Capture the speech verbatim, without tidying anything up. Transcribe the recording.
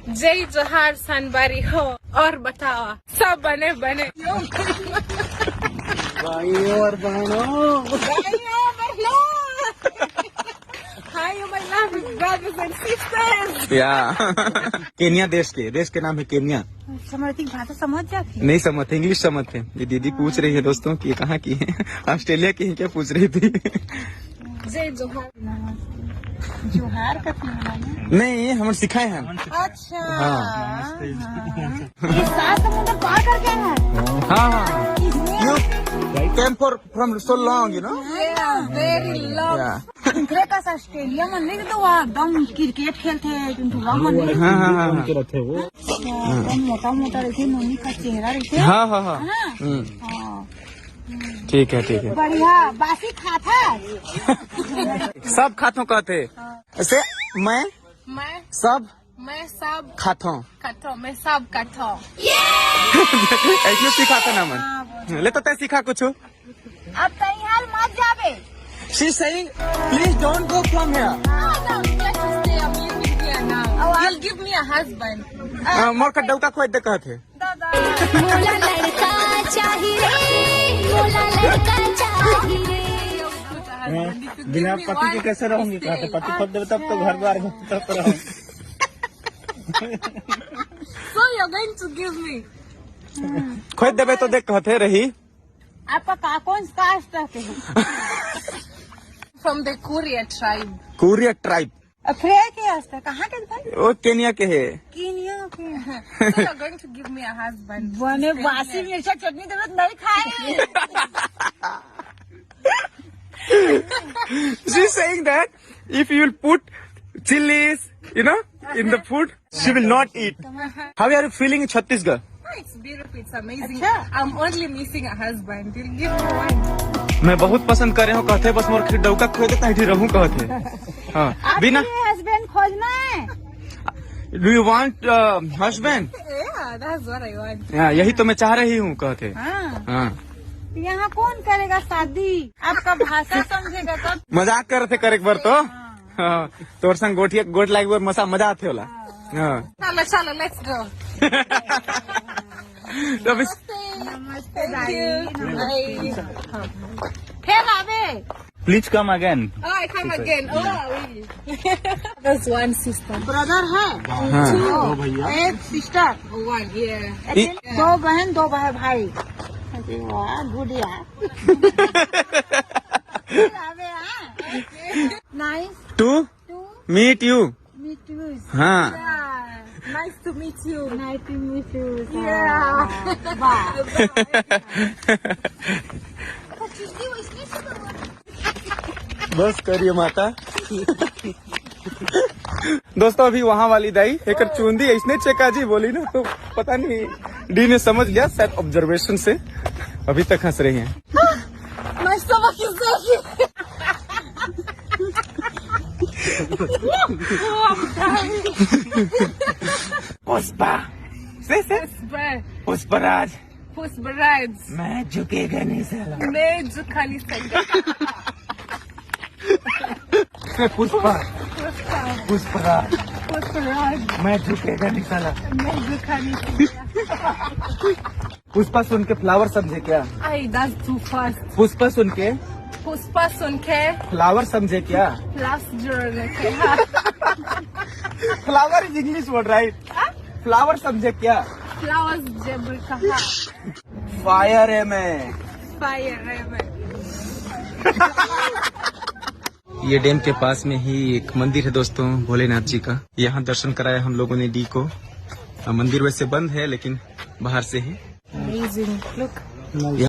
जय जोहार संगवारी हो, और बताओ, सब बने बने? भाइयों और बहनों। भाइयों बहनों। Hi, my love brothers and sisters. या। केनिया देश के, देश के नाम है केनिया। समझती भाषा समझ जाती है। नहीं समझते, इंग्लिश समझते। ये दीदी पूछ रही है दोस्तों कि ये कहाँ की है, ऑस्ट्रेलिया की है क्या पूछ रही थी। जय जोहार। जोहार का नहीं, हम सिखाए हैं। अच्छा। हाँ। ये सात समुंदर पार करके आया है। हाँ, हाँ। You came for from so long, you know? Yeah, very long. Yeah. इनके पास ऑस्ट्रेलिया में नहीं तो वहाँ एकदम क्रिकेट खेलते हैं, किंतु वहाँ में नहीं। हाँ, हाँ, हाँ, हाँ। एकदम मोटा मोटा रहते, नोनी का चेहरा रहते। हाँ, हाँ, हाँ। है ना? हम्म। हाँ। ठीक है, ठीक है। बढ़िया, बासी खात है। सब खाथों कहते। ऐसे मैं मैं सब मैं सब खाथों। खाथों, मैं सब खाथों। ऐसे सिखाता ना मन। ले तो तय सिखा कुछ। अब कहीं हाल मत जाबे। She's saying, "Please don't go from here." No, no, you have to stay. I'm living here now. You'll give me a husband. मोर का डौका खोद दे कहते। मोला लड़का चाही रे, मोला लड़का चाही रे। बिना पति के कैसे रहूंगी? कहते पति खोद देवे तब तो घर द्वार तब तो रहूंगी। So you're going to give me? खोद देवे तो देख कहते रही। आपका का, कौन कास्ट रहते हैं? From the Kuria tribe. Kuria tribe. अफरे के हस्ते कहाँ के भाई? वो केनिया के है। केनिया के। So you're going to give me a husband? बने बासी मिर्चा चटनी देवे तो नहीं खाए। She's saying that if you will put chilies, you know, in the food, she will not eat. How are you feeling in Chhattisgarh? Oh, it's beautiful, it's amazing. अच्छा। I'm only missing a husband. You'll give me one. मैं बहुत पसंद करे हूँ कहते, बस मोर डौका खोद दे तहीं रहूं कहते। हाँ। बिना आपके हस्बैंड खोजना है। Do you want husband? Yeah, that's what I want. हाँ, यही तो मैं चाह रही हूँ कहते। हाँ। हाँ। यहाँ कौन करेगा शादी? आपका भाषा समझेगा कब? मजाक करते करे एक बार तो। हाँ। हाँ, तोर संग गोठिया गोठ लागे बर मसा मजा आथे होला। हाँ। चलो, चलो, let's go। तो अभी नमस्ते। Thank you। Bye। फिर आवे। Please come again. Oh, I come again. Oh, really? There's one sister. Brother है। हाँ। दो भैया। एक सिस्टर। One, yeah। दो बहन, दो भाई। अरे वाह, गुड़िया। आवे, हाँ। Nice। Two। Two। Meet you। Meet you। हाँ। Yeah, nice to meet you। Nice to meet you। Yeah। वाह। बस करिए माता। दोस्तों, अभी वहां वाली दाई एक चुंदी इसने चेका जी बोली ना, तो पता नहीं डी ने समझ लिया शायद ऑब्जर्वेशन से। अभी तक हंस रही हैं। My stomach is so Pushpa. से, से? पुष्पा। पुष्पराज। पुष्पराज। मैं झुकेगा नहीं साला। मैं झुका नहीं सकता। से पुष्पा। पुष्पा। पुष्पराज। पुष्पराज। मैं झुकेगा नहीं साला। मैं झुका नहीं सकता। पुष्पा सुन के फ्लावर समझे क्या? आई, that's too fast। पुष्पा सुन के पुष्पा सुन के फ्लावर समझे क्या? Plus जोड़ रखे हैं। Flower is English word, right? हाँ? फ्लावर समझे क्या? Flowers जब कहा। फायर है मैं। फायर है मैं। ये डैम के पास में ही एक मंदिर है दोस्तों, भोलेनाथ जी का। यहाँ दर्शन कराया हम लोगों ने डी को। अ, मंदिर वैसे बंद है, लेकिन बाहर से ही। Amazing। Look।